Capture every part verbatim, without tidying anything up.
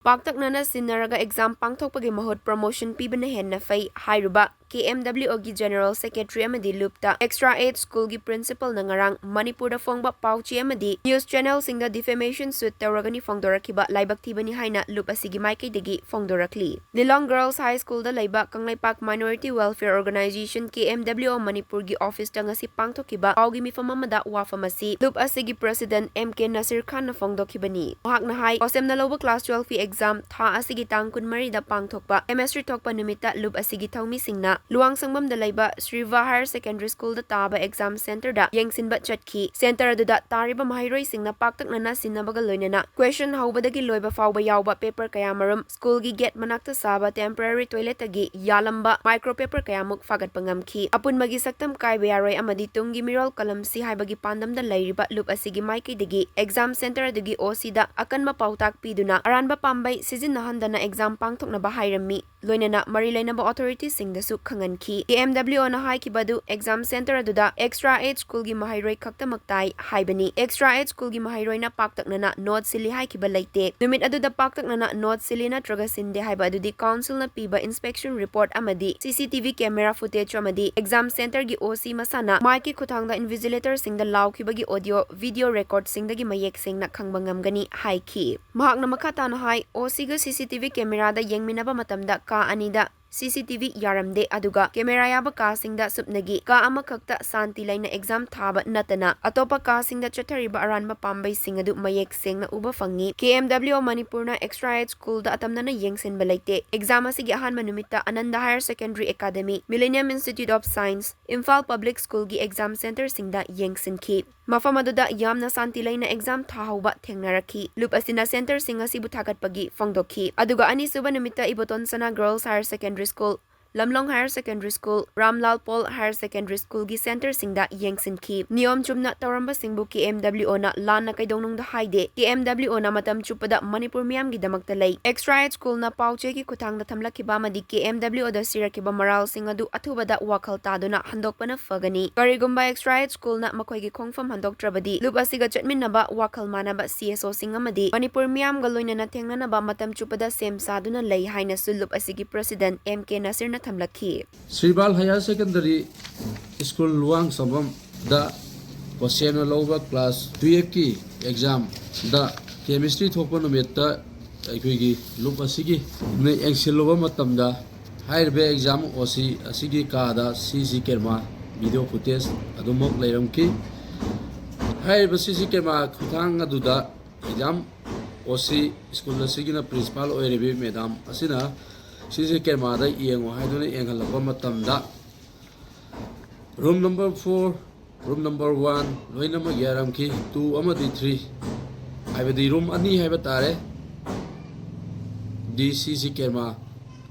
ꯄꯥꯛꯇꯛꯅꯅ ꯁꯤꯟꯅꯔꯒ exam ꯄꯥꯡꯊꯣꯛꯄꯒꯤ ꯃꯍꯨꯠ promotion ꯄꯤꯕꯅ ꯍꯦꯟꯅ ꯐꯩ ꯍꯥꯏꯔꯨꯕ K M W O ꯒꯤ General Secretary ꯑꯃꯗꯤ ꯂꯨꯞꯇ Extra Age School ꯒꯤ Principal ꯅ ꯉꯔꯥꯡ ꯃꯅꯤꯄꯨꯔꯗ ꯐꯣꯡꯕ ꯄꯥꯎꯆꯦ ꯑꯃꯗꯤ news channel ꯁꯤꯡꯗ defamation suit ꯇꯧꯔꯒꯅꯤ ꯐꯣꯡꯗꯣꯔꯛꯈꯤꯕ ꯂꯥꯏꯕꯛ ꯊꯤꯕꯅꯤ ꯍꯥꯏꯅ ꯂꯨꯞ ꯑꯁꯤꯒꯤ ꯃꯥꯏꯀꯩꯗꯒꯤ ꯐꯣꯡꯗꯣꯔꯛꯂꯤ꯫ ꯂꯤꯂꯣꯡ Girls High School ꯗ ꯂꯩꯕ Kangleipak Minority Welfare Organization, K M W O, ꯃꯅꯤꯄꯨꯔꯒꯤ office ꯇ ꯉꯁꯤ ꯄꯥꯡꯊꯣꯛꯈꯤꯕ ꯄꯥꯎꯒꯤ ꯃꯤꯐꯝ ꯑꯃꯗ ꯋꯥꯐꯝ ꯑꯁꯤ ꯂꯨꯞ ꯑꯁꯤꯒꯤ President M K ꯅꯁꯤꯔ ꯈꯥꯟꯅ ꯐꯣꯡꯗꯣꯛꯈꯤꯕꯅꯤ꯫ ꯃꯍꯥꯛꯅ ꯍꯥꯏ, ꯀꯣꯁꯦꯝꯅ ꯂꯧꯕ class twelve ꯀꯤ exam ꯊꯥ ꯑꯁꯤꯒꯤ ꯇꯥꯡ ꯀꯨꯟꯃꯔꯤꯗ ꯄꯥꯡꯊꯣꯛꯄ chemistry ꯊꯣꯛꯄ ꯅꯨꯃꯤꯠꯇ ꯂꯨꯞ ꯑꯁꯤꯒꯤ ꯊꯧꯃꯤꯁꯤꯡꯅ ꯂꯨꯋꯥꯡꯁꯪꯕꯝꯗ ꯂꯩꯕ ꯁ꯭ꯔꯤꯚ Higher Secondary School ꯗ ꯇꯥꯕ exam center ꯗ ꯌꯦꯡꯁꯤꯟꯕ ꯆꯠꯈꯤ꯫ Center ꯑꯗꯨꯗ ꯇꯥꯔꯤꯕ ꯃꯍꯩꯔꯣꯏꯁꯤꯡꯅ ꯄꯥꯛꯇꯛꯅꯅ ꯁꯤꯟꯅꯕꯒ ꯂꯣꯏꯅꯅ question ꯍꯧꯕꯗꯒꯤ ꯂꯣꯏꯕ ꯐꯥꯎꯕ ꯌꯥꯎꯕ paper ꯀꯌꯥꯃꯔꯨꯝ, school ꯒꯤ gate ꯃꯅꯥꯛꯇ ꯁꯥꯕ temporary toilet ꯇꯒꯤ ꯌꯥꯜꯂꯝꯕ micro paper ꯀꯌꯥꯃꯨꯛ ꯐꯥꯒꯠꯄ ꯉꯝꯈꯤ꯫ ꯑꯄꯨꯟꯕꯒꯤ ꯁꯛꯇꯝ ꯀꯥꯏꯕ ꯌꯥꯔꯣꯏ ꯑꯃꯗꯤ ꯇꯨꯡꯒꯤ ꯃꯤꯔꯣꯜ ꯀꯂꯝꯁꯤ ꯍꯥꯏꯕꯒꯤ ꯄꯥꯟꯗꯝꯗ ꯂꯩꯔꯤꯕ ꯂꯨꯞ ꯑꯁꯤꯒꯤ ꯃꯥꯏꯀꯩꯗꯒꯤ exam center ꯑꯗꯨꯒꯤ O C ꯗ ꯑꯀꯟꯕ ꯄꯥꯎꯇꯥꯛ ꯄꯤꯗꯨꯅ ꯑꯔꯥꯟꯕ ꯄꯥꯝꯕꯩ ꯁꯤꯖꯤꯟꯅꯍꯟꯗꯅ exam ꯄꯥꯡꯊꯣꯛꯅꯕ ꯍꯥꯏꯔꯝꯃꯤ꯫ ꯂꯣꯏꯅꯅ ꯃꯔꯤ ꯂꯩꯅꯕ authority ꯁꯤꯡꯗꯁꯨ ꯈꯪꯍꯟꯈꯤ꯫ K M W O ꯅ ꯍꯥꯏꯈꯤꯕ ꯑꯗꯨ exam center ꯑꯗꯨꯗ Extra Age School ꯒꯤ ꯃꯍꯩꯔꯣꯏ ꯈꯛꯇꯃꯛ ꯇꯥꯏ ꯍꯥꯏꯕꯅꯤ꯫ Extra Age School ꯒꯤ ꯃꯍꯩꯔꯣꯏꯅ ꯄꯥꯛꯇꯛꯅꯅ note ꯁꯤꯜꯂꯤ ꯍꯥꯏꯈꯤꯕ ꯂꯩꯇꯦ꯫ ꯅꯨꯃꯤꯠ ꯑꯗꯨꯗ ꯄꯥꯛꯇꯛꯅꯅ note ꯁꯤꯜꯂꯤ ꯅꯠꯇ꯭ꯔꯒ ꯁꯤꯟꯗꯦ ꯍꯥꯏꯕ ꯑꯗꯨꯗꯤ council ꯅ ꯄꯤꯕ inspection report ꯑꯃꯗꯤ C C T V camera footage ꯑꯃꯗꯤ exam center ꯒꯤ O C ꯃꯁꯥꯅ mic ꯀꯤ ꯈꯨꯠꯊꯥꯡꯗ invigilator ꯁꯤꯡꯗ ꯂꯥꯎꯈꯤꯕꯒꯤ audio, video record ꯁꯤꯡꯗꯒꯤ ꯃꯌꯦꯛ ꯁꯦꯡꯅ ꯈꯪꯕ ꯉꯝꯒꯅꯤ ꯍꯥꯏꯈꯤ꯫ ꯃꯍꯥꯛꯅ ꯃꯈꯥ ꯇꯥꯅ ꯍꯥꯏ, O C ꯒ C C T V camera ꯗ ꯌꯦꯡꯃꯤꯟꯅꯕ ꯃꯇꯝꯗ ꯀꯥ ꯑꯅꯤꯗ C C T V ꯌꯥꯔꯝꯗꯦ, ꯑꯗꯨꯒ camera ꯌꯥꯕ ꯀꯥꯁꯤꯡꯗ ꯁꯨꯞꯅꯒꯤ ꯀꯥ ꯑꯃꯈꯛꯇ ꯁꯥꯟꯇꯤ ꯂꯩꯅ exam ꯊꯥꯕ ꯅꯠꯇꯅ ꯑꯇꯣꯞꯄ ꯀꯥꯁꯤꯡꯗ ꯆꯠꯊꯔꯤꯕ ꯑꯔꯥꯟꯕ ꯄꯥꯝꯕꯩꯁꯤꯡ ꯑꯗꯨ ꯃꯌꯦꯛ ꯁꯦꯡꯅ ꯎꯕ ꯐꯪꯉꯤ꯫ K M W O ꯃꯅꯤꯄꯨꯔꯅ Extra Age School ꯗ ꯑꯇꯝꯅꯅ ꯌꯦꯡꯁꯤꯟꯕ ꯂꯩꯇꯦ꯫ Exam ꯑꯁꯤꯒꯤ ꯑꯍꯥꯟꯕ ꯅꯨꯃꯤꯠꯇ Ananda Higher Secondary Academy, Millennium Institute of Science, Imphal Public School ꯒꯤ exam center ꯁꯤꯡꯗ ꯌꯦꯡꯁꯤꯟꯈꯤ꯫ ꯃꯐꯝ ꯑꯗꯨꯗ ꯌꯥꯝꯅ ꯁꯥꯟꯇꯤ ꯂꯩꯅ exam ꯊꯥꯍꯧꯕ ꯊꯦꯡꯅꯔꯛꯈꯤ꯫ ꯂꯨꯞ ꯑꯁꯤꯅ center ꯁꯤꯡ ꯑꯁꯤꯕꯨ ꯊꯥꯒꯠꯄꯒꯤ ꯐꯣꯡꯗꯣꯛꯈꯤ꯫ ꯑꯗꯨꯒ ꯑꯅꯤꯁꯨꯕ ꯅꯨꯃꯤꯠꯇ Iboton Sana Girls Higher Secondary School, Lamlong Higher Secondary School, Ramlal Paul Higher Secondary Schoolꯒꯤ centreꯁꯤꯡꯗ ꯌꯦꯡꯁꯤꯟꯈꯤ꯫ ꯅꯤꯌꯣꯝ ꯆꯨꯝꯅ ꯇꯧꯔꯝꯕꯁꯤꯡꯕꯨ KMWOꯅ ꯂꯥꯟꯅ ꯀꯩꯗꯧꯅꯨꯡꯗ ꯍꯥꯏꯗꯦ꯫ KMWOꯅ ꯃꯇꯝ ꯆꯨꯞꯄꯗ ꯃꯅꯤꯄꯨꯔ ꯃꯤꯌꯥꯝꯒꯤꯗꯃꯛꯇ ꯂꯩ꯫ Extra Ed Schoolꯅ ꯄꯥꯎꯆꯦꯒꯤ ꯈꯨꯠꯊꯥꯡꯗ ꯊꯝꯂꯛꯈꯤꯕ ꯑꯃꯗꯤ KMWOꯗ ꯁꯤꯔꯛꯈꯤꯕ ꯃꯔꯥꯜꯁꯤꯡ ꯑꯗꯨ ꯑꯊꯨꯕꯗ ꯋꯥꯈꯜ ꯇꯥꯗꯨꯅ ꯍꯟꯗꯣꯛꯄꯅ ꯐꯒꯅꯤ꯫ ꯀꯔꯤꯒꯨꯝꯕ Extra Ed Schoolꯅ ꯃꯈꯣꯏꯒꯤ ꯈꯣꯡꯐꯝ ꯍꯟꯗꯣꯛꯇ꯭ꯔꯕꯗꯤ ꯂꯨꯞ ꯑꯁꯤꯒ ꯆꯠꯃꯤꯟꯅꯕ ꯋꯥꯈꯜ ꯃꯥꯟꯅꯕ CSOꯁꯤꯡ ꯑꯃꯗꯤ ꯃꯅꯤꯄꯨꯔ ꯃꯤꯌꯥꯝꯒ ꯂꯣꯏꯅꯅ ꯊꯦꯡꯅꯅꯕ ꯃꯇꯝ ꯆꯨꯞꯄꯗ ꯁꯦꯝ ꯁꯥꯗꯨꯅ ꯂꯩ ꯍꯥꯏꯅꯁꯨ ꯂꯨꯞ ꯑꯁꯤꯒꯤ President M K ꯅꯁꯤꯔꯅ ꯊꯝꯂꯛꯈꯤ꯫ ꯁ꯭ꯔꯤꯕꯥꯜ Higher Secondary School ꯂꯨꯋꯥꯡꯁꯝꯕꯝꯗ ꯀꯣꯁꯦꯝꯅ ꯂꯧꯕ class twelveꯀꯤ examꯗ chemistry ꯊꯣꯛꯄ ꯅꯨꯃꯤꯠꯇ ꯑꯩꯈꯣꯏꯒꯤ ꯂꯨꯞ ꯑꯁꯤꯒꯤ ꯌꯦꯡꯁꯤꯜꯂꯨꯕ ꯃꯇꯝꯗ ꯍꯥꯏꯔꯤꯕ exam OC ꯑꯁꯤꯒꯤ ꯀꯥꯗ CC camera video footage ꯑꯗꯨꯃꯛ ꯂꯩꯔꯝꯈꯤ꯫ ꯍꯥꯏꯔꯤꯕ CC camera ꯈꯨꯠꯊꯥꯡ ꯑꯗꯨꯗ exam OC school ꯑꯁꯤꯒꯤꯅ principal ꯑꯣꯏꯔꯤꯕꯤ madam ꯑꯁꯤꯅ CC cameraꯗ ꯌꯦꯡꯉꯨ ꯍꯥꯏꯗꯨꯅ ꯌꯦꯡꯍꯜꯂꯛꯄ ꯃꯇꯝꯗ room number four, room number one ꯂꯣꯏꯅꯃꯛ ꯌꯥꯔꯝꯈꯤ꯫ Two ꯑꯃꯗꯤ three, ꯍꯥꯏꯕꯗꯤ room ꯑꯅꯤ ꯍꯥꯏꯕ ꯇꯥꯔꯦ, ꯗꯤ CC camera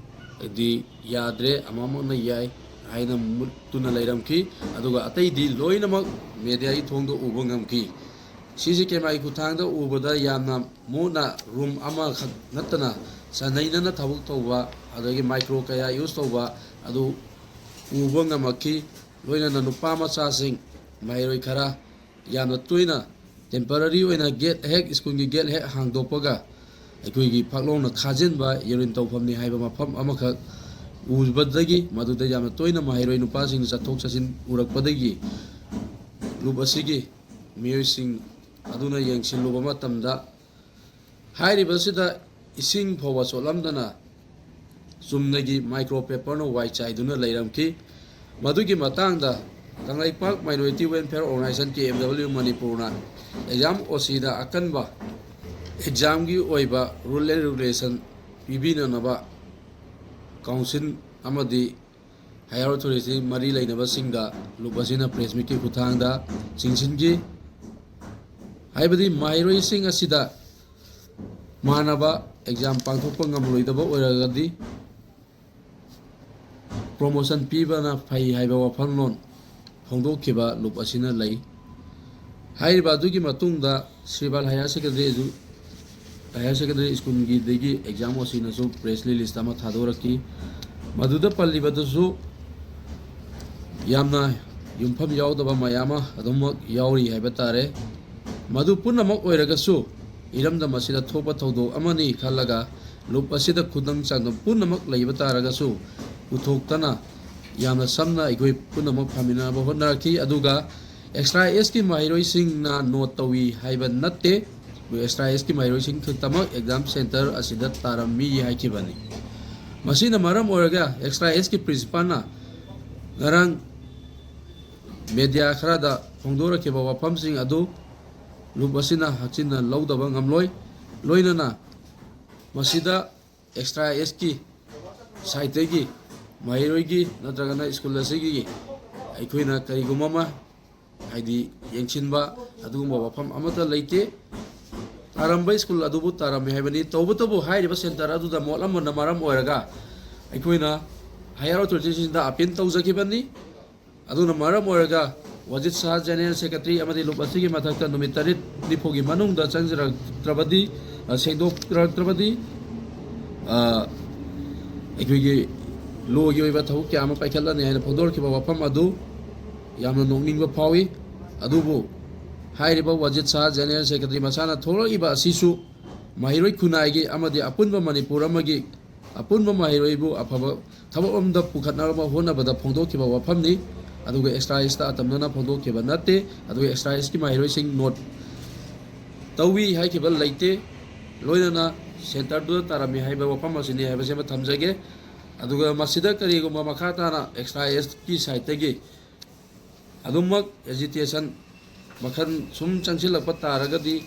ꯗꯤ ꯌꯥꯗ꯭ꯔꯦ, ꯑꯃꯃꯛꯅ ꯌꯥꯏ ꯍꯥꯏꯅ ꯃꯨꯠꯇꯨꯅ ꯂꯩꯔꯝꯈꯤ꯫ ꯑꯗꯨꯒ ꯑꯇꯩꯗꯤ ꯂꯣꯏꯅꯃꯛ mediaꯒꯤ ꯊꯣꯡꯗ ꯎꯕ ꯉꯝꯈꯤ꯫ CC cameraꯒꯤ ꯈꯨꯠꯊꯥꯡꯗ ꯎꯕꯗ ꯌꯥꯝꯅ ꯃꯨꯅ room ꯑꯃꯈꯛ ꯅꯠꯇꯅ ꯆꯟꯅꯩꯅꯅ ꯊꯕꯛ ꯇꯧꯕ, ꯑꯗꯒꯤ micro ꯀꯌꯥ use ꯇꯧꯕ ꯑꯗꯨ ꯎꯕ ꯉꯝꯃꯛꯈꯤ꯫ ꯂꯣꯏꯅꯅ ꯅꯨꯄꯥ ꯃꯆꯥꯁꯤꯡ, ꯃꯍꯩꯔꯣꯏ ꯈꯔ ꯌꯥꯝꯅ ꯇꯣꯏꯅ temporary ꯑꯣꯏꯅ gate ꯍꯦꯛ, schoolꯒꯤ gate ꯍꯦꯛ ꯍꯥꯡꯗꯣꯛꯄꯒ ꯑꯩꯈꯣꯏꯒꯤ ꯐꯛꯂꯣꯡꯅ ꯈꯥꯖꯤꯟꯕ urine ꯇꯧꯐꯝꯅꯤ ꯍꯥꯏꯕ ꯃꯐꯝ ꯑꯃꯈꯛ ꯎꯕꯗꯒꯤ, ꯃꯗꯨꯗ ꯌꯥꯝꯅ ꯇꯣꯏꯅ ꯃꯍꯩꯔꯣꯏ ꯅꯨꯄꯥꯁꯤꯡꯅ ꯆꯠꯊꯣꯛ ꯆꯠꯁꯤꯟ ꯎꯔꯛꯄꯗꯒꯤ ꯂꯨꯞ ꯑꯁꯤꯒꯤ ꯃꯤꯑꯣꯏꯁꯤꯡ ꯑꯗꯨꯅ ꯌꯦꯡꯁꯤꯜꯂꯨꯕ ꯃꯇꯝꯗ ꯍꯥꯏꯔꯤꯕꯁꯤꯗ ꯏꯁꯤꯡ ꯐꯥꯎꯕ ꯆꯣꯠꯂꯝꯗꯅ ꯆꯨꯝꯅꯒꯤ micro paperꯅ ꯋꯥꯏ ꯆꯥꯏꯗꯨꯅ ꯂꯩꯔꯝꯈꯤ꯫ ꯃꯗꯨꯒꯤ ꯃꯇꯥꯡꯗ Kangleipak Minority Welfare Organisation, KMW ꯃꯅꯤꯄꯨꯔꯅ exam OCꯗ ꯑꯀꯟꯕ examꯒꯤ ꯑꯣꯏꯕ rule and regulation ꯄꯤꯕꯤꯅꯅꯕ council ꯑꯃꯗꯤ higher authority ꯃꯔꯤ ꯂꯩꯅꯕꯁꯤꯡꯗ ꯂꯨꯞ ꯑꯁꯤꯅ press meetꯀꯤ ꯈꯨꯠꯊꯥꯡꯗ ꯆꯤꯡꯁꯤꯟꯈꯤ꯫ ꯍꯥꯏꯕꯗꯤ ꯃꯍꯩꯔꯣꯏꯁꯤꯡ ꯑꯁꯤꯗ ꯃꯥꯟꯅꯕ exam ꯄꯥꯡꯊꯣꯛꯄ ꯉꯝꯂꯣꯏꯗꯕ ꯑꯣꯏꯔꯒꯗꯤ ꯄ꯭ꯔꯣꯃꯣꯁꯟ ꯄꯤꯕꯅ ꯐꯩ ꯍꯥꯏꯕ ꯋꯥꯐꯝꯂꯣꯟ ꯐꯣꯡꯗꯣꯛꯈꯤꯕ ꯂꯨꯞ ꯑꯁꯤꯅ ꯂꯩ꯫ ꯍꯥꯏꯔꯤꯕ ꯑꯗꯨꯒꯤ ꯃꯇꯨꯡꯗ ꯁ꯭ꯔꯤꯕꯥꯜ ꯍꯥꯌꯔ ꯁꯦꯀꯦꯟꯗꯔꯤ ꯑꯦꯖꯨ-, ꯍꯥꯌꯔ ꯁꯦꯀꯦꯟꯗꯔꯤ ꯁ꯭ꯀꯨꯜꯒꯤꯗꯒꯤ ꯑꯦꯛꯖꯥꯝ ꯑꯣ ꯁꯤꯅꯁꯨ ꯄ꯭ꯔꯦꯁ ꯔꯤꯂꯤꯁ ꯑꯃ ꯊꯥꯗꯣꯔꯛꯈꯤ꯫ ꯃꯗꯨꯗ ꯄꯜꯂꯤꯕꯗꯨꯁꯨ ꯌꯥꯝꯅ ꯌꯨꯝꯐꯝ ꯌꯥꯎꯗꯕ ꯃꯌꯥꯝ ꯑꯃ ꯑꯗꯨꯃꯛ ꯌꯥꯎꯔꯤ ꯍꯥꯏꯕ ꯇꯥꯔꯦ꯫ ꯃꯗꯨ ꯄꯨꯝꯅꯃꯛ ꯑꯣꯏꯔꯒꯁꯨ ꯏꯔꯝꯗꯝ ꯑꯁꯤꯗ ꯊꯣꯛꯄ ꯊꯧꯗꯣꯛ ꯑꯃꯅꯤ ꯈꯜꯂꯒ ꯂꯨꯞ ꯑꯁꯤꯗ ꯈꯨꯗꯝ ꯆꯥꯡꯗꯝ ꯄꯨꯝꯅꯃꯛ ꯂꯩꯕ ꯇꯥꯔꯒꯁꯨ ꯄꯨꯊꯣꯛꯇꯅ ꯌꯥꯝꯅ ꯁꯝꯅ ꯑꯩꯈꯣꯏ ꯄꯨꯝꯅꯃꯛ ꯐꯥꯃꯤꯟꯅꯅꯕ ꯍꯣꯠꯅꯔꯛꯈꯤ꯫ ꯑꯗꯨꯒ ꯑꯦꯛꯁꯇ꯭ꯔꯥ ꯑꯦꯖꯀꯤ ꯃꯍꯩꯔꯣꯏꯁꯤꯡꯅ ꯅꯣꯠ ꯇꯧꯏ ꯍꯥꯏꯕ ꯅꯠꯇꯦ꯫ ꯑꯦꯛꯁꯇ꯭ꯔꯥ ꯑꯦꯖꯀꯤ ꯃꯍꯩꯔꯣꯏꯁꯤꯡ ꯈꯛꯇꯃꯛ ꯑꯦꯛꯖꯥꯝ ꯁꯦꯟꯇꯔ ꯑꯁꯤꯗ ꯇꯥꯔꯝꯃꯤ ꯍꯥꯏꯈꯤꯕꯅꯤ꯫ ꯃꯁꯤꯅ ꯃꯔꯝ ꯑꯣꯏꯔꯒ ꯑꯦꯛꯁꯇ꯭ꯔꯥ ꯑꯦꯖꯀꯤ ꯄ꯭ꯔꯤꯟꯁꯤꯄꯥꯜꯅ ꯉꯔꯥꯡ ꯃꯦꯗꯤꯌꯥ ꯈꯔꯗ ꯐꯣꯡꯗꯣꯔꯛꯈꯤꯕ ꯋꯥꯐꯝꯁꯤꯡ ꯑꯗꯨ ꯂꯨꯞ ꯑꯁꯤꯅ ꯍꯛꯆꯤꯟꯅ ꯂꯧꯗꯕ ꯉꯝꯂꯣꯏ꯫ ꯂꯣꯏꯅꯅ ꯃꯁꯤꯗ ꯑꯦꯛꯁꯇ꯭ꯔꯥ ꯑꯦꯖꯀꯤ ꯁꯥꯏꯠꯇꯒꯤ ꯃꯍꯩꯔꯣꯏꯒꯤ ꯅꯠꯇ꯭ꯔꯒꯅ ꯁ꯭ꯀꯨꯜ ꯑꯁꯤꯒꯤ ꯑꯩꯈꯣꯏꯅ ꯀꯔꯤꯒꯨꯝꯕ ꯑꯃ ꯍꯥꯏꯗꯤ ꯌꯦꯡꯁꯤꯟꯕ ꯑꯗꯨꯒꯨꯝꯕ ꯋꯥꯐꯝ ꯑꯃꯠꯇ ꯂꯩꯇꯦ꯫ ꯇꯥꯔꯝꯕ ꯁ꯭ꯀꯨꯜ ꯑꯗꯨꯕꯨ ꯇꯥꯔꯝꯃꯤ ꯍꯥꯏꯕꯅꯤ꯫ ꯇꯧꯕꯇꯕꯨ ꯍꯥꯏꯔꯤꯕ ꯁꯦꯟꯇꯔ ꯑꯗꯨꯗ ꯃꯣꯠꯂꯝꯕꯅ ꯃꯔꯝ ꯑꯣꯏꯔꯒ ꯑꯩꯈꯣꯏꯅ ꯍꯥꯌꯔ ꯑꯣꯊꯣꯔꯤꯇꯤꯁꯤꯡꯗ ꯑꯄꯤꯜ ꯇꯧꯖꯈꯤꯕꯅꯤ꯫ ꯑꯗꯨꯅ ꯃꯔꯝ ꯑꯣꯏꯔꯒ ꯋꯥꯖꯤꯠ ꯁꯍꯥ ꯖꯦꯅꯔꯦꯜ ꯁꯦꯀ꯭ꯔꯦꯇꯔꯤ ꯑꯃꯗꯤ ꯂꯨꯞ ꯑꯁꯤꯒꯤ ꯃꯊꯛꯇ ꯅꯨꯃꯤꯠ ꯇꯔꯦꯠ ꯅꯤꯐꯨꯒꯤ ꯃꯅꯨꯡꯗ ꯆꯪꯖꯔꯛꯇ꯭ꯔꯕꯗꯤ, ꯑ, ꯁꯦꯡꯗꯣꯛꯇ꯭ꯔꯕꯗꯤ, ꯑ, ꯑꯩꯈꯣꯏꯒꯤ ꯂꯣꯒꯤ ꯑꯣꯏꯕ ꯊꯕꯛ ꯀꯌꯥ ꯑꯃ ꯄꯥꯏꯈꯠꯂꯅꯤ ꯍꯥꯏꯅ ꯐꯣꯡꯗꯣꯔꯛꯈꯤꯕ ꯋꯥꯐꯝ ꯑꯗꯨ ꯌꯥꯝꯅ ꯅꯣꯛꯅꯤꯡꯕ ꯐꯥꯎꯏ꯫ ꯑꯗꯨꯕꯨ ꯍꯥꯏꯔꯤꯕ ꯋꯥꯖꯤꯠ ꯁꯍꯥ ꯖꯦꯅꯔꯦꯜ ꯁꯦꯀ꯭ꯔꯦꯇꯔꯤ ꯃꯁꯥꯅ ꯊꯣꯛꯂꯛꯏꯕ ꯑꯁꯤꯁꯨ ꯃꯍꯩꯔꯣꯏ ꯈꯨꯟꯅꯥꯏꯒꯤ ꯑꯃꯗꯤ ꯑꯄꯨꯟꯕ ꯃꯅꯤꯄꯨꯔ ꯑꯃꯒꯤ ꯑꯄꯨꯟꯕ ꯃꯍꯩꯔꯣꯏꯕꯨ ꯑꯐꯕ ꯊꯕꯛ ꯑꯃꯗ ꯄꯨꯈꯠꯅꯕ ꯍꯣꯠꯅꯕꯗ ꯐꯣꯡꯗꯣꯛꯈꯤꯕ ꯋꯥꯐꯝꯅꯤ꯫ ꯑꯗꯨꯒ ꯑꯦꯛꯁꯇ꯭ꯔꯥ ꯑꯦꯖꯇ ꯑꯇꯝꯅꯅ ꯐꯣꯡꯗꯣꯛꯈꯤꯕ ꯅꯠꯇꯦ꯫ ꯑꯗꯨꯒ ꯑꯦꯛꯁꯇ꯭ꯔꯥ ꯑꯦꯖꯀꯤ ꯃꯍꯩꯔꯣꯏꯁꯤꯡ ꯅꯣꯠ ꯇꯧꯏ ꯍꯥꯏꯈꯤꯕ ꯂꯩꯇꯦ꯫ ꯂꯣꯏꯅꯅ ꯁꯦꯟꯇꯔꯗꯨꯗ ꯇꯥꯔꯝꯃꯤ ꯍꯥꯏꯕ ꯋꯥꯐꯝ ꯑꯁꯤꯅꯤ ꯍꯥꯏꯕꯁꯤ ꯑꯃ ꯊꯝꯖꯒꯦ꯫ ꯑꯗꯨꯒ ꯃꯁꯤꯗ ꯀꯔꯤꯒꯨꯝꯕ ꯃꯈꯥ ꯇꯥꯅ ꯑꯦꯛꯁꯇ꯭ꯔꯥ ꯑꯦꯖꯀꯤ ꯁꯥꯏꯠꯇꯒꯤ ꯑꯗꯨꯃꯛ ꯑꯦꯖꯤꯇꯦꯁꯟ ꯃꯈꯜ ꯁꯨꯝ ꯆꯪꯁꯤꯜꯂꯛꯄ ꯇꯥꯔꯒꯗꯤ,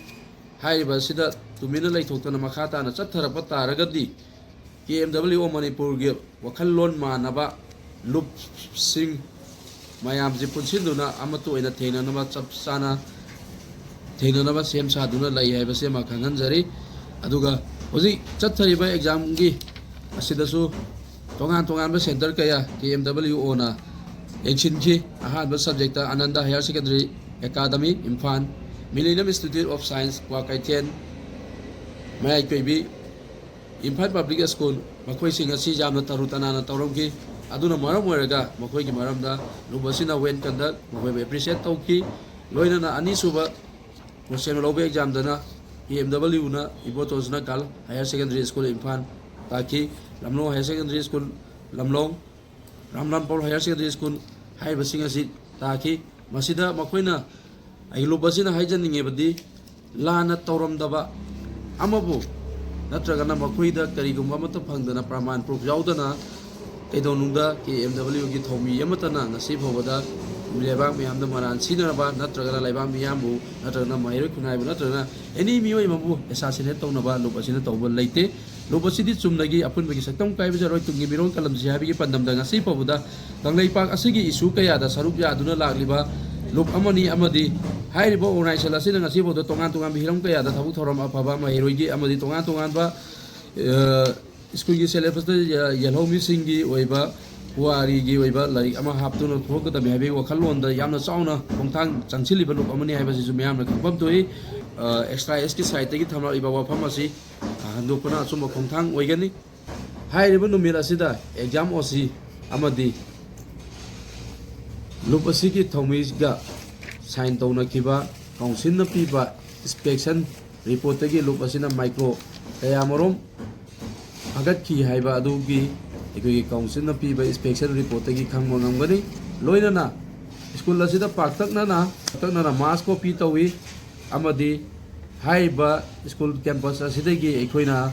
ꯍꯥꯏꯔꯤꯕ ꯑꯁꯤꯗ ꯇꯨꯃꯤꯟꯅ ꯂꯩꯊꯣꯛꯇꯅ ꯃꯈꯥ ꯇꯥꯅ ꯆꯠꯊꯔꯛꯄ ꯇꯥꯔꯒꯗꯤ, ꯀꯦ ꯑꯦꯝ ꯗꯕ꯭ꯂꯤꯎ ꯑꯣ ꯃꯅꯤꯄꯨꯔꯒꯤ ꯋꯥꯈꯜꯂꯣꯟ ꯃꯥꯟꯅꯕ ꯂꯨꯞꯁꯤꯡ ꯃꯌꯥꯝꯁꯤ ꯄꯨꯟꯁꯤꯟꯗꯨꯅ ꯑꯃꯠꯇ ꯑꯣꯏꯅ ꯊꯦꯡꯅꯅꯕ, ꯆꯞ ꯆꯥꯅ ꯊꯦꯡꯅꯅꯕ ꯁꯦꯝ ꯁꯥꯗꯨꯅ ꯂꯩ ꯍꯥꯏꯕꯁꯤ ꯑꯃ ꯈꯪꯍꯟꯖꯔꯤ꯫ ꯑꯗꯨꯒ ꯍꯧꯖꯤꯛ ꯆꯠꯊꯔꯤꯕ ꯑꯦꯛꯖꯥꯝꯒꯤ ꯑꯁꯤꯗꯁꯨ ꯇꯣꯉꯥꯟ ꯇꯣꯉꯥꯟꯕ ꯁꯦꯟꯇꯔ ꯀꯌꯥ ꯀꯦ ꯑꯦꯝ ꯗꯕꯜꯌꯨ ꯑꯣꯅ ꯌꯦꯡꯁꯤꯟꯈꯤ꯫ ꯑꯍꯥꯟꯕ subject Ananda higher secondary academy Imphal, millennium institute of science Kwakeithel, Mayai Koibi Imphal public school, ꯃꯈꯣꯏꯁꯤꯡ ꯑꯁꯤ ꯌꯥꯝꯅ ꯇꯔꯨ ꯇꯅꯥꯟꯅ ꯇꯧꯔꯝꯈꯤ꯫ ꯑꯗꯨꯅ ꯃꯔꯝ ꯑꯣꯏꯔꯒ ꯃꯈꯣꯏꯒꯤ ꯃꯔꯝꯗ ꯂꯨꯞ ꯑꯁꯤꯅ ꯋꯦꯟ ꯀꯟꯗꯛ ꯃꯈꯣꯏꯕꯨ ꯑꯦꯄ꯭ꯔꯤꯁꯤꯌꯦꯠ ꯇꯧꯈꯤ꯫ ꯂꯣꯏꯅꯅ ꯑꯅꯤꯁꯨꯕ ꯄꯣꯁ ꯂꯧꯕ ꯑꯦꯛꯖꯥꯝꯗꯅ ꯀꯦ ꯑꯦꯝ ꯗꯕꯜꯌꯨꯅ Ibotonsana girl higher secondary school Imphal ꯇꯥꯈꯤ꯫ Lamlong higher secondary school Lamlong, Ramlampur higher secondary school ꯍꯥꯏꯔꯤꯕꯁꯤꯡ ꯑꯁꯤ ꯇꯥꯈꯤ꯫ ꯃꯁꯤꯗ ꯃꯈꯣꯏꯅ, ꯑꯩ ꯂꯨꯞ ꯑꯁꯤꯅ ꯍꯥꯏꯖꯅꯤꯡꯉꯤꯕꯗꯤ, ꯂꯥꯟꯅ ꯇꯧꯔꯝꯗꯕ ꯑꯃꯕꯨ ꯅꯠꯇ꯭ꯔꯒꯅ ꯃꯈꯣꯏꯗ ꯀꯔꯤꯒꯨꯝꯕ ꯑꯃꯠꯇ ꯐꯪꯗꯅ, ꯄ꯭ꯔꯃꯥꯟ ꯄ꯭ꯔꯨꯐ ꯌꯥꯎꯗꯅ, ꯀꯩꯗꯧꯅꯨꯡꯗ ꯀꯦ ꯑꯦꯝ ꯗꯕꯜꯌꯨꯒꯤ ꯊꯧꯃꯤ ꯑꯃꯠꯇꯅ ꯉꯁꯤ ꯐꯥꯎꯕꯗ ꯂꯩꯕꯥꯛ ꯃꯤꯌꯥꯝꯗ ꯃꯔꯥꯟ ꯁꯤꯅꯅꯕ ꯅꯠꯇ꯭ꯔꯒꯅ ꯂꯩꯕꯥꯛ ꯃꯤꯌꯥꯝꯕꯨ ꯅꯠꯇ꯭ꯔꯒꯅ ꯃꯍꯩꯔꯣꯏ ꯈꯨꯟꯅꯥꯏꯕꯨ ꯅꯠꯇ꯭ꯔꯒꯅ ꯑꯦꯅꯤ ꯃꯤꯑꯣꯏ ꯑꯃꯕꯨ ꯑꯦꯁꯥꯁꯤꯅꯦꯠ ꯇꯧꯅꯕ ꯂꯨꯞ ꯑꯁꯤꯅ ꯇꯧꯕ ꯂꯩꯇꯦ꯫ ꯂꯨꯞ ꯑꯁꯤꯗꯤ ꯆꯨꯝꯅꯒꯤ ꯑꯄꯨꯟꯕꯒꯤ ꯁꯛꯇꯝ ꯀꯥꯏꯕ ꯖꯔꯣꯏ, ꯇꯨꯡꯒꯤ ꯃꯤꯔꯣꯜ ꯀꯂꯝꯁꯤ ꯍꯥꯏꯕꯒꯤ ꯄꯥꯟꯗꯝꯗ ꯉꯁꯤ ꯐꯥꯎꯕꯗ ꯀꯪꯂꯩꯄꯥꯛ ꯑꯁꯤꯒꯤ ꯏꯁꯨ ꯀꯌꯥꯗ ꯁꯔꯨꯛ ꯌꯥꯗꯨꯅ ꯂꯥꯛꯂꯤꯕ ꯂꯨꯞ ꯑꯃꯅꯤ꯫ ꯑꯃꯗꯤ ꯍꯥꯏꯔꯤꯕ ꯑꯣꯔꯒꯅꯥꯏꯖꯦꯁꯟ ꯑꯁꯤꯅ ꯉꯁꯤ ꯐꯥꯎꯗ ꯇꯣꯉꯥꯟ ꯇꯣꯉꯥꯟꯕ ꯍꯤꯔꯝ ꯀꯌꯥꯗ ꯊꯕꯛ ꯊꯧꯔꯝ ꯑꯐꯕ ꯃꯍꯩꯔꯣꯏꯒꯤ ꯑꯃꯗꯤ ꯇꯣꯉꯥꯟ ꯇꯣꯉꯥꯟꯕ, ꯑ, ꯁ꯭ꯀꯨꯜꯒꯤ ꯁꯦꯂꯦꯕꯁꯇ ꯌꯦꯜꯍꯧꯃꯤꯁꯤꯡꯒꯤ ꯑꯣꯏꯕ ꯄꯨꯋꯥꯔꯤꯒꯤ ꯑꯣꯏꯕ ꯂꯥꯏꯔꯤꯛ ꯑꯃ ꯍꯥꯞꯇꯨꯅ ꯊꯣꯛꯀꯗꯕꯅꯤ ꯍꯥꯏꯕꯒꯤ ꯋꯥꯈꯜꯂꯣꯟꯗ ꯌꯥꯝꯅ ꯆꯥꯎꯅ ꯈꯣꯡꯊꯥꯡ ꯆꯪꯁꯤꯜꯂꯤꯕ ꯂꯨꯞ ꯑꯃꯅꯤ ꯍꯥꯏꯕꯁꯤꯁꯨ ꯃꯤꯌꯥꯝꯅ ꯈꯪꯐꯝ ꯊꯣꯛꯏ꯫ ꯑ, ꯑꯦꯛꯁꯇ꯭ꯔꯥ ꯑꯦꯁꯀꯤ ꯁꯥꯏꯠꯇꯒꯤ ꯊꯝꯂꯛꯂꯤꯕ ꯋꯥꯐꯝ ꯑꯁꯤ ꯍꯟꯗꯣꯛꯄꯅ ꯑꯆꯨꯝꯕ ꯈꯣꯡꯊꯥꯡ ꯑꯣꯏꯒꯅꯤ꯫ ꯍꯥꯏꯔꯤꯕ ꯅꯨꯃꯤꯠ ꯑꯁꯤꯗ ꯑꯦꯛꯖꯥꯝ ꯑꯣ ꯁꯤ ꯑꯃꯗꯤ ꯂꯨꯞ ꯑꯁꯤꯒꯤ ꯊꯧꯃꯤꯒ ꯁꯥꯏꯟ ꯇꯧꯅꯈꯤꯕ ꯀꯥꯎꯟꯁꯤꯜꯅ ꯄꯤꯕ ꯏꯟꯁꯄꯦꯛꯁꯟ ꯔꯤꯄꯣꯔꯠꯇꯒꯤ ꯂꯨꯞ ꯑꯁꯤꯅ ꯃꯥꯏꯀ꯭ꯔꯣ ꯀꯌꯥꯃꯔꯨꯝ ꯐꯒꯠꯈꯤ ꯍꯥꯏꯕ ꯑꯗꯨꯒꯤ ꯑꯩꯈꯣꯏꯒꯤ ꯀꯥꯎꯟꯁꯤꯜꯅ ꯄꯤꯕ ꯏꯟꯁꯄꯦꯛꯁꯟ ꯔꯤꯄꯣꯔꯠꯇꯒꯤ ꯈꯪꯕ ꯉꯝꯒꯅꯤ꯫ ꯂꯣꯏꯅꯅ ꯁ꯭ꯀꯨꯜ ꯑꯁꯤꯗ ꯄꯥꯛꯇꯛꯅꯅ, ꯄꯥꯛꯇꯛꯅꯅ ꯃꯥꯁ ꯀꯣꯄꯤ ꯇꯧꯏ ꯑꯃꯗꯤ ꯍꯥꯏꯔꯤꯕ ꯁ꯭ꯀꯨꯜ ꯀꯦꯝꯄꯁ ꯑꯁꯤꯗꯒꯤ ꯑꯩꯈꯣꯏꯅ,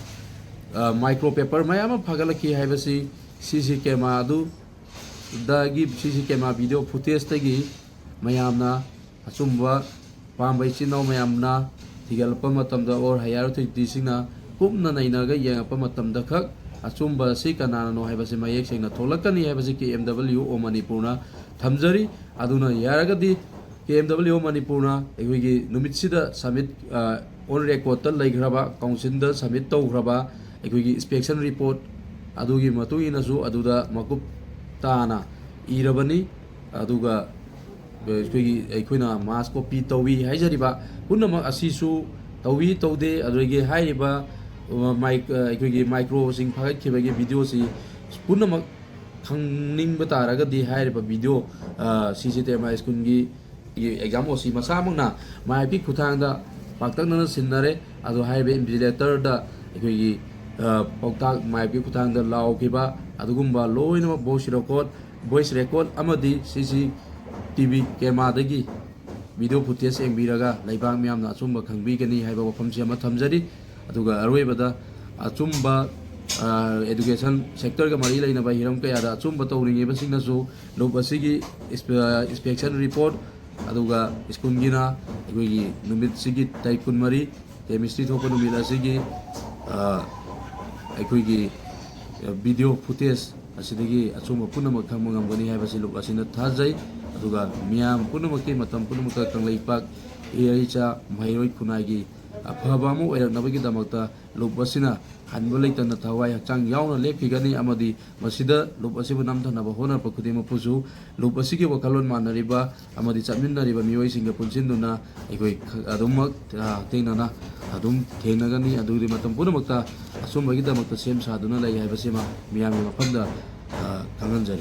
ꯑ, ꯃꯥꯏꯀ꯭ꯔꯣ ꯄꯦꯄꯔ ꯃꯌꯥꯝ ꯑꯃ ꯐꯒꯠꯂꯛꯈꯤ ꯍꯥꯏꯕꯁꯤ ꯁꯤ ꯁꯤ ꯀꯦꯃꯦꯔꯥ ꯑꯗꯨꯗꯒꯤ, ꯁꯤ ꯁꯤ ꯀꯦꯃꯦꯔꯥ ꯚꯤꯗꯤꯑꯣ ꯐꯨꯇꯦꯖꯇꯒꯤ ꯃꯌꯥꯝꯅ ꯑꯆꯨꯝꯕ ꯄꯥꯝꯕ ꯏꯆꯤꯟ ꯏꯅꯥꯎ ꯃꯌꯥꯝꯅ ꯊꯤꯒꯠꯂꯛꯄ ꯃꯇꯝꯗ ꯑꯣꯔ ꯍꯥꯌꯔ ꯑꯣꯊꯣꯔꯤꯇꯤꯁꯤꯡꯅ ꯀꯨꯞꯅ ꯅꯩꯅꯔꯒ ꯌꯦꯡꯉꯛꯄ ꯃꯇꯝꯗ ꯈꯛ ꯑꯆꯨꯝꯕ ꯑꯁꯤ ꯀꯅꯥꯅꯅꯣ ꯍꯥꯏꯕꯁꯤ ꯃꯌꯦꯛ ꯁꯦꯡꯅ ꯊꯣꯛꯂꯛꯀꯅꯤ ꯍꯥꯏꯕꯁꯤ ꯀꯦ ꯑꯦꯝ ꯗꯕꯜꯌꯨ ꯑꯣ ꯃꯅꯤꯄꯨꯔꯅ ꯊꯝꯖꯔꯤ꯫ ꯑꯗꯨꯅ ꯌꯥꯔꯒꯗꯤ ꯀꯦ ꯑꯦꯝ ꯗꯕꯜꯌꯨ ꯑꯣ ꯃꯅꯤꯄꯨꯔꯅ ꯑꯩꯈꯣꯏꯒꯤ ꯅꯨꯃꯤꯠꯁꯤꯗ ꯁꯕꯃꯤꯠ, ꯑ, ꯑꯣꯟ ꯔꯦꯀꯣꯔꯠꯇ ꯂꯩꯈ꯭ꯔꯕ, ꯀꯥꯎꯟꯁꯤꯜꯗ ꯁꯕꯃꯤꯠ ꯇꯧꯈ꯭ꯔꯕ ꯑꯩꯈꯣꯏꯒꯤ ꯏꯟꯁꯄꯦꯛꯁꯟ ꯔꯤꯄꯣꯔꯠ ꯑꯗꯨꯒꯤ ꯃꯇꯨꯡ ꯏꯟꯅꯁꯨ ꯑꯗꯨꯗ ꯃꯀꯨꯞ ꯇꯥꯅ ꯏꯔꯕꯅꯤ꯫ ꯑꯗꯨꯒ ꯑꯩꯈꯣꯏꯒꯤ, ꯑꯩꯈꯣꯏꯅ mass copy ꯇꯧꯏ ꯍꯥꯏꯖꯔꯤꯕ ꯄꯨꯝꯅꯃꯛ ꯑꯁꯤꯁꯨ ꯇꯧꯏ ꯇꯧꯗꯦ, ꯑꯗꯨꯗꯒꯤ ꯍꯥꯏꯔꯤꯕ, ꯑ, ꯃꯥꯏꯛ-, ꯑ, ꯑꯩꯈꯣꯏꯒꯤ microꯁꯤꯡ ꯐꯥꯒꯠꯈꯤꯕꯒꯤ videoꯁꯤ ꯄꯨꯝꯅꯃꯛ ꯈꯪꯅꯤꯡꯕ ꯇꯥꯔꯒꯗꯤ ꯍꯥꯏꯔꯤꯕ video, ꯑ, CCTMI schoolꯒꯤ exam OC ꯃꯁꯥꯃꯛꯅ ꯃꯥꯏꯞꯀꯤ ꯈꯨꯠꯊꯥꯡꯗ ꯄꯥꯛꯇꯛꯅꯅ ꯁꯤꯟꯅꯔꯦ꯫ ꯑꯗꯣ ꯍꯥꯏꯔꯤꯕ invigilatorꯗ ꯑꯩꯈꯣꯏꯒꯤ, ꯑ, ꯄꯥꯎꯇꯥꯛ ꯃꯥꯏꯞꯀꯤ ꯈꯨꯠꯊꯥꯡꯗ ꯂꯥꯎꯈꯤꯕ ꯑꯗꯨꯒꯨꯝꯕ ꯂꯣꯏꯅꯃꯛ voice record, voice record ꯑꯃꯗꯤ CCTV cameraꯗꯒꯤ video footage ꯌꯦꯡꯕꯤꯔꯒ ꯂꯩꯕꯥꯛ ꯃꯤꯌꯥꯝꯅ ꯑꯆꯨꯝꯕ ꯈꯪꯕꯤꯒꯅꯤ ꯍꯥꯏꯕ ꯋꯥꯐꯝꯁꯤ ꯑꯃ ꯊꯝꯖꯔꯤ꯫ ꯑꯗꯨꯒ ꯑꯔꯣꯏꯕꯗ ꯑꯆꯨꯝꯕ, ꯑ, education sectorꯒ ꯃꯔꯤ ꯂꯩꯅꯕ ꯍꯤꯔꯝ ꯀꯌꯥꯗ ꯑꯆꯨꯝꯕ ꯇꯧꯔꯤꯉꯩꯕꯁꯤꯡꯅꯁꯨ ꯂꯨꯞ ꯑꯁꯤꯒꯤ inspe-, inspection report, ꯑꯗꯨꯒ schoolꯒꯤꯅ ꯑꯩꯈꯣꯏꯒꯤ ꯅꯨꯃꯤꯠꯁꯤꯒꯤ ꯇꯥꯔꯤꯛ ꯀꯨꯟꯃꯔꯤ, chemistry ꯊꯣꯛꯄ ꯅꯨꯃꯤꯠ ꯑꯁꯤꯒꯤ, ꯑ, ꯑꯩꯈꯣꯏꯒꯤ, ꯑ, video footage ꯑꯁꯤꯗꯒꯤ ꯑꯆꯨꯝꯕ ꯄꯨꯝꯅꯃꯛ ꯈꯪꯕ ꯉꯝꯒꯅꯤ ꯍꯥꯏꯕꯁꯤ ꯂꯨꯞ ꯑꯁꯤꯅ ꯊꯥꯖꯩ꯫ ꯑꯗꯨꯒ ꯃꯤꯌꯥꯝ ꯄꯨꯝꯅꯃꯛꯀꯤ ꯃꯇꯝ ꯄꯨꯝꯅꯃꯛꯇ ꯀꯪꯂꯩꯄꯥꯛ ꯏꯔꯩꯆꯥ ꯃꯍꯩꯔꯣꯏ ꯈꯨꯟꯅꯥꯏꯒꯤ ꯑꯐꯕ ꯑꯃ ꯑꯣꯏꯔꯛꯅꯕꯒꯤꯗꯃꯛꯇ ꯂꯨꯞ ꯑꯁꯤꯅ ꯍꯟꯕ ꯂꯩꯇꯅ ꯊꯋꯥꯏ ꯍꯛꯆꯥꯡ ꯌꯥꯎꯅ ꯂꯦꯞꯈꯤꯒꯅꯤ, ꯑꯃꯗꯤ ꯃꯁꯤꯗ ꯂꯨꯞ ꯑꯁꯤꯕꯨ ꯅꯝꯊꯅꯕ ꯍꯣꯠꯅꯔꯛꯄ ꯈꯨꯗꯤꯡꯃꯛꯄꯨꯁꯨ ꯂꯨꯞ ꯑꯁꯤꯒꯤ ꯋꯥꯈꯜꯂꯣꯟ ꯃꯥꯟꯅꯔꯤꯕ ꯑꯃꯗꯤ ꯆꯠꯃꯤꯟꯅꯔꯤꯕ ꯃꯤꯑꯣꯏꯁꯤꯡꯒ ꯄꯨꯟꯁꯤꯟꯗꯨꯅ ꯑꯩꯈꯣꯏ ꯈ-, ꯑꯗꯨꯃꯛ, ꯑ, ꯍꯛꯊꯦꯡꯅꯅ ꯑꯗꯨꯝ ꯊꯦꯡꯅꯒꯅꯤ꯫ ꯑꯗꯨꯒꯤ ꯃꯇꯝ ꯄꯨꯝꯅꯃꯛꯇ ꯑꯆꯨꯝꯕꯒꯤꯗꯃꯛꯇ ꯁꯦꯝ ꯁꯥꯗꯨꯅ ꯂꯩ ꯍꯥꯏꯕꯁꯤꯃ ꯃꯤꯌꯥꯝꯒꯤ ꯃꯐꯝꯗ, ꯑ, ꯈꯪꯍꯟꯖꯔꯤ꯫